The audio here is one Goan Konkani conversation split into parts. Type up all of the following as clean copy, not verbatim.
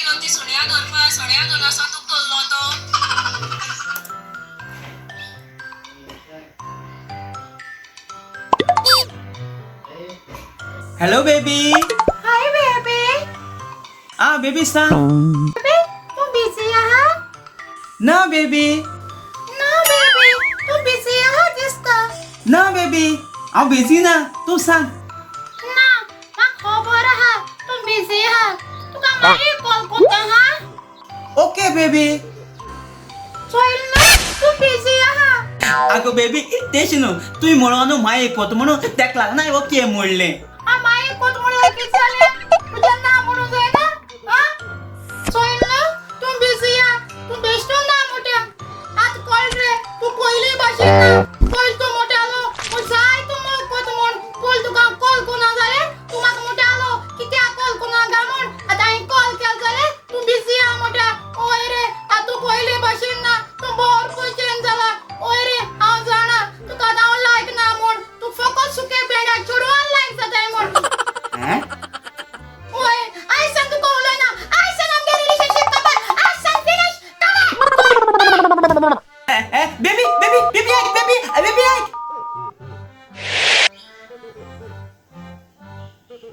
येयलो ती सुण्या धरपा, सुण्या धरून वचोन तुका धरलो तो. Hello baby. Hi baby. आ बेबी सांग. बेबी, तूं बिजी आहा? ना बेबी. ना बेबी, तूं बिजी आहा दिसता. ना बेबी, हांव बिजी ना, तूं सांग. ना, म्हाका खबर आहा तूं बिजी आहा. तुका मागीर कॉल करता हा. Okay baby. चोयल ना, तूं बिजी आहा. आगो बेबी, तेश न्हू, तुवें म्हणोन न्हू मागीर कोत म्हणून तेका लागून हांवें ओके म्हणलें. आ, मागीर कोत म्हणल्यार कितें जालें? तुज्या ना म्हणून जायना? आ, चोयल ना, तूं बिजी आहा. तूं बेश्टो ना मोट्या. आतां कळ्ळें रे, तूं पयलीं भाशेन ना. पयलीं तूं मोट्यालो जाय तूं मोग कोत म्हूण. पयलीं तुका हांव कॉल कोना जाल्यार तूं म्हाका मोट्यालो कित्याक कॉल कोना गा म्हूण. आतां हांवें कॉल केलो जाल्यार तूं बिजी आहा मोट्या. हय रे, आतां तूं पयलीं भाशेन ना, तूं भरपूर चेंज जाला. हय रे, हांव जाणा तुका आतां हांव लायक ना म्हूण. तूं फकत सुके भेंड्या चेडवान लायक जाताय म्हूण. हें? वय, आयज तुका उलयना. आयज आमगे रिलेशनशीप काबार. आयज फिनिश, काबार. बेबी बेबी बेबी ऐक, बेबी बेबी ऐक.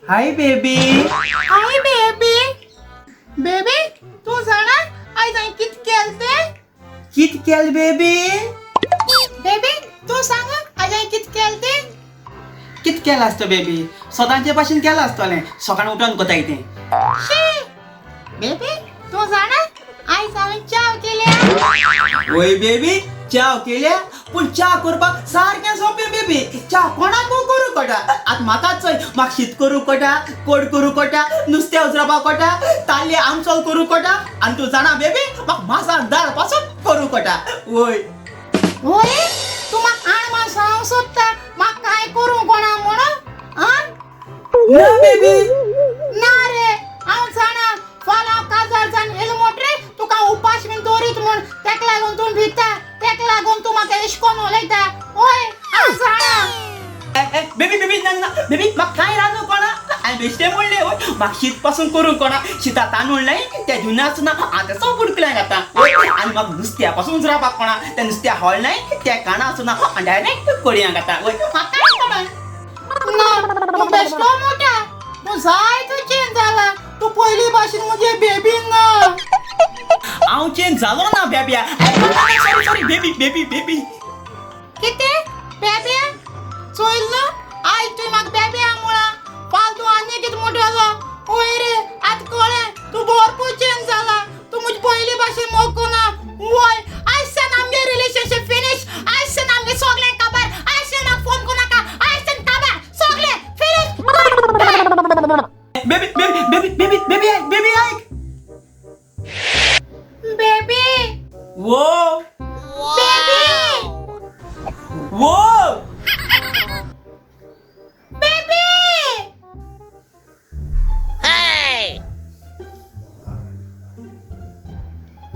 Hi baby. Hi baby. Baby, तूं जाणा आयज हांवें कितें केलें तें? कित केल बेबी? बेबी, तूं सांग आयज हांवें कितें केलें तें? कित केलां आसता बेबी? सदांचे भाशेन केलां आसतलें, सकाळीं उठोन कोताय तें. शी बेबी, तूं जाणा आयज हांवें च्याव केल्या. वय बेबी, च्या केल्या, पूण च्या करपाक सारकें सोंपें बेबी. च्या कोणाकू करूंक कळटा. आतां म्हाकाच चोय, म्हाका शीत करूंक कळटा, कोड करूंक कळटा, नुस्तें उजरावपाक कळटा, ताल्ले आमसोल करूंक कळटा. आनी तूं जाणा बेबी, म्हाका मासान दाळ पासून करूंक कळटा. वय. वय, तूं म्हाका आण सांगूंक सोदता म्हाका कांय करूंक कोणा म्हणून? आं? ना बेबी. ना रे, हांव जाणा फाल्यां हांव काजार जावन येयलो म्हणटरीर तुका उपाश बीन दवरीत म्हूण. तेका लागून तूं भिता, तेका लागून तूं म्हाका एशें कोन्न उलयता. वय, हांव जाणा. बेबी बेबी, ना ना बेबी, म्हाका कांय रांदूंक कोणा. हांवें बेश्टें म्हणलें. वय, म्हाका शीत पासून करूंक कोणा. शिता तांदूळ नाय ते जुना आसना हांव तें सगळें बुडकुल्यान घाता. वय, आनी म्हाका नुस्त्या पासून उजरावपाक कोणा. तें नुस्त्या हळ नाय तें काणा आसना आनी डायरेक्ट कडयांक घाता. वय, म्हाका कांय कोणा. ना, तूं बेश्टो मोट्या. तूं जायतो चेंज जाला. तूं पयलीं भाशेन मुगे बेबी ना. हांव चेंज जालो ना बेब्या. Sorry sorry baby baby baby. कितें बेब्या? चोयल न्हू, आयज तुवें म्हाका बेब्या म्हळां, फाल्यां तूं आनी कितें म्हणटलो. वय रे, आतां कळ्ळें, तूं भरपूर चेंज जाला. तूं म्हजे पयलीं भाशेन मोग कोना. वय, आयज सावन आमगे रिलेशनशीप फिनीश. आयज सावन आमगे सगळें काबार. आयज सावन म्हाका फोन कोनाका. आयज सावन काबार, सगळें finish. Baby baby baby baby baby ऐक, बेबी ऐक. बेबी. वो. बेबी. वो. बेबी.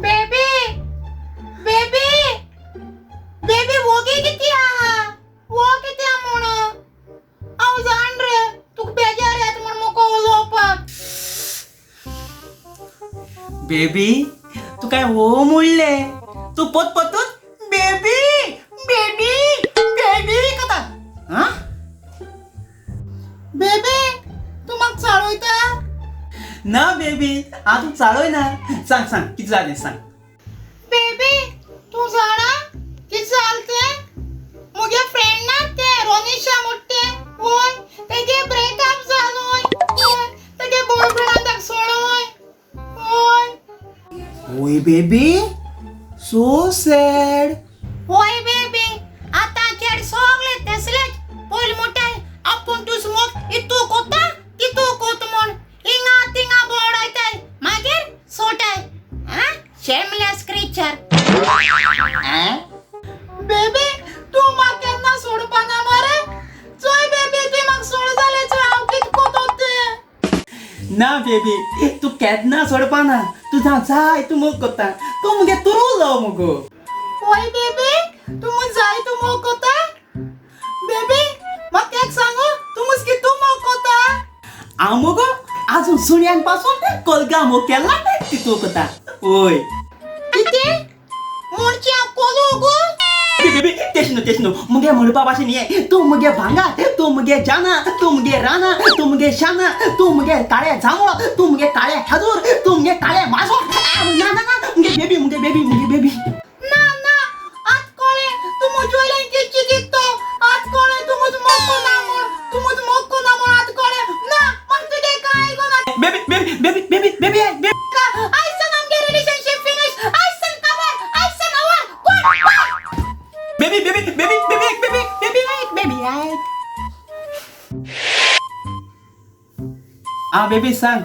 बेबी बेबी बेबी, वोगी किती आहा? वो कित्या म्हूण? हांव जाण रे, तुका बेजार येता म्हूण मुको उलोवपाक. बेबी, तू काय हो म्हणलें, तूं पोत पोतून बेबी बेबी बेबी कोता. हा. बेबी, तूं म्हाका चाळयता? ना बेबी, हांव तुका चाळय ना. सांग सांग, कितें जालें सांग. बेबी, तूं जाणा कितें जालें तें? मुगे फ्रेंड ना तें रोनिशा म्हणटा तें, वय, तेगे ब्रेकअप जालो. वय, तेगे बॉयफ्रेंडान ताका सोडोय. वय. वय बेबी, सो सॅड. वय बेबी, आतां चेडे सगळे तसलेच. पयलीं म्हणटाय आपूण तुजो मोग इतू कोता तितू कोत म्हूण, हिंगा थिंगा भोंवडायताय, मागीर सोडटाय. आं, शेमलेस क्रिचर. बेबी, तूं म्हाका केन्ना सोडपाना मरे. चोय बेबी, तुवें म्हाका सोड जाल्यार चोय हांव कितें कोतो तें. ना बेबी, तूं केन्ना सोडपाना. तूं जावं जाय तूं मोग कोत्ता. तूं मुगे तुरू लव मुगो. वय बेबी, तूं म्हूण जाय तूं मोग कोता. बेबी, म्हाका एक सांगू, तूं मुज कितू मोग कोता? हांव मुगो आजून सुण्यान पासून कोलगा मोग केला. तितू कोता ओय. कितें म्हणचे हांव कोलो गो? बेबी तेश न्हू, तेश न्हू, मुगे म्हणपा भाशेन ये, तूं मुगे भांगार, तूं मुगे जाना, तूं मुगे राना, तूं मुगे शाना, तूं मुगे काळे जांबळ, तूं मुगे काळे खाजूर, तूं मुगे काळे माजोर. ना ना ना, मुगे बेबी, मुगे बेबी, मुगे बेबी. ना ना, आत कळ्ळें तूं म्हजे वयल्यान कितें चिंतीत तो. आत कळ्ळें तूं म्हजो मोग कोन्ना म्हूण, तूं म्हजो मोग कोन्ना म्हूण आत कळ्ळें. ना, म्हाका तुजें कांय आयको नाका. Baby baby baby baby baby baby. आयसान आमगे रिलेशनशीप फिनिश. आयसान काबार, आयसान our. Good bye. Baby baby baby baby baby baby आयक, बेबी आयक. आ बेबी सांग.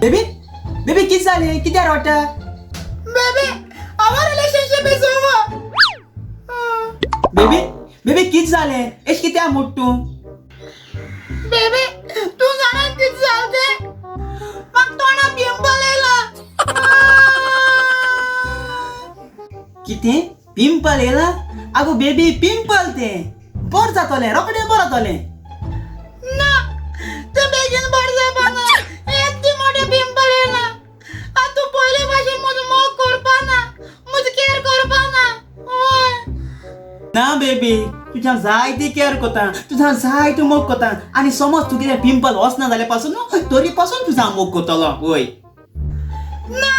बेबी बेबी कित जालें? कित्याक रडटा? Baby, our relationship is over. Baby baby कित जालें? एश कित्याक मोड तूं? बेबी, तूं जाणा कितें जालें तें? म्हाका तोंडाक पिंपल येयला. कितें पिंपल येयला? आगो बेबी, पिंपल तें बर जातलें, रोखडें बर जातलें. ना, तें बेगीन बरें जावपाना. येद्दें मोठें पिंपल येयला. आतां तूं पयले भाशेन म्हजो मोग करपाना, म्हजो केअर करपाना. हय. ना बेबी, तुज्या जायती केअर कोता, तुझा जायतो मोग कोता. आनी समज तुगेलें पिंपल वचना जाल्यार पासून न्हू, तरी पासून तुझा मोग कोतलो. वय. ना,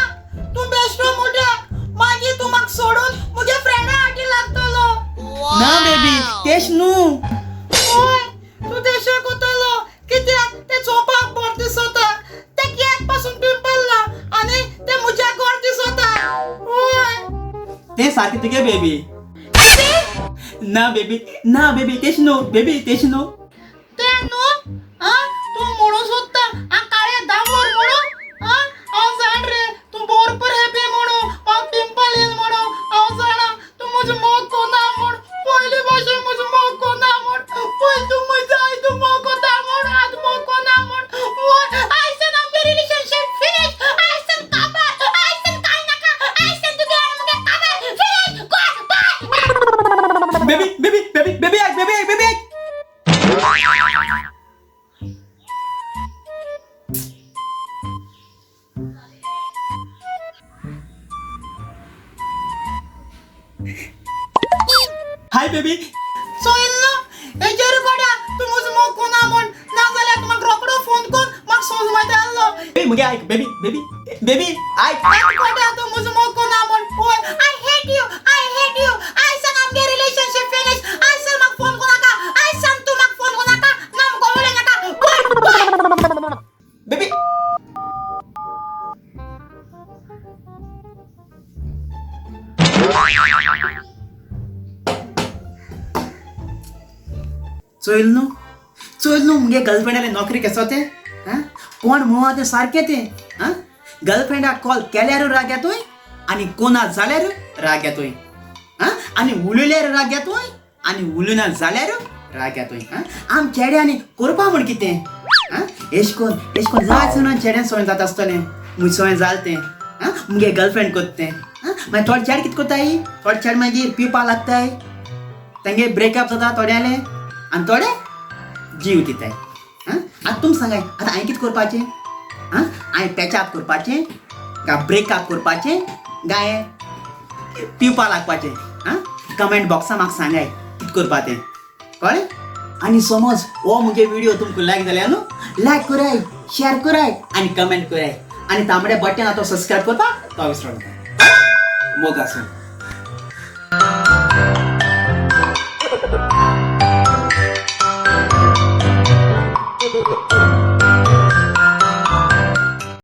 तूं बेश्टो मोठ्या. मागीर तूं म्हाका सोडून म्हज्या फ्रेंडा फाटी लागतलो. ना बेबी, तेश न्हू. हय, तूं तेशें कोतलो कित्याक तें चोवपाक बरें दिसता. तें केक पासून पिंपल ना आनी तें म्हज्या गोड दिसता. हय. तें सारकें तुगे बेबी. ना बेबी, ना बेबी, तेश न्हू बेबी, तेश न्हू. तें न्हू. आं, तूं म्हणूं सोदता हांव काळें दामोर म्हणून? आं, हांव जाण रे, तूं भरपूर हॅपी म्हणून, म्हाका पिंपल येयल म्हणून. हांव जाणा तूं म्हजो मोग कोन्ना म्हूण, पयलीं भाशेन म्हजो मोग कोन्ना म्हूण. पयलीं तूं म्हजो जायतो मोग कोता म्हूण, आतां मोग कोन्ना म्हूण. वय, आयसान आमगे रिलेशनशीप फिनिश. आयसान काबार, आयसान कांय नाका. आयसान तुगे आनी मुगे काबार, finish, good bye. Baby baby baby baby आयक, बेबी आयक, बेबी आयक. Hi baby. चोयल न्हू, हेजेर कोडा तूं म्हजो मोग कोन्ना म्हूण. नाजाल्यार तूं म्हाका रोकडो फोन कर म्हाका सोजमाते आहलो. बेबी मुगे आयक, बेबी बेबी बेबी आयक. आतां कोडा तूं म्हजो मोग कोन्ना म्हूण. वय, I hate you, I hate you. आयसान आमगे रिलेशनशीप फिनिश. आयसान म्हाका फोन कोनाका. आयसान तूं म्हाका फोन कोनाका ना मुगो उलय नाका. Good bye. Baby. चोयल न्हू, चोयल न्हू, मुगे गर्लफ्रेंडाले नोकरी केसो तें. आं, कोण म्हणा तें सारकें तें. आं, गर्लफ्रेंडाक कॉल केल्यार राग येतोय आनी कोना जाल्यार राग येतोय. आं, आनी उलयल्यार राग येतोय आनी उलयना जाल्यार राग येतोय. आं, आम चेड्यांनी करपा म्हूण कितें? आं, एश कोन एश कोन जाय जाणां चेड्यान सोय जाता आसतलें. मुज सोय जाल तें. आं, मुगे गर्लफ्रेंड कोत्ता तें. आं, मागीर थोडे चेडे कितें कोत्ताय? थोडे चेडे मागीर पिवपा लागताय, तेंगे ब्रेकअप जाता थोड्याले आनी थोडे जीव दिताय. आं, आतां तुमी सांगाय, आतां हांवें कितें करपाचें? आं, हांवें पॅचअप करपाचें काय ब्रेकअप करपाचें काय पिवपा लागपाचें? आं, कमेंट बॉक्सा म्हाका सांगाय कितें करपा तें. कळ्ळें? आनी समज हो मुगे व्हिडिओ तुमकां लायक जाल्यार न्हू, लायक कराय, शेअर कराय आनी कमेंट कराय आनी तांबडे बटन आतां सबस्क्रायब करपाक तो विसरो नाका. मोग आसूं.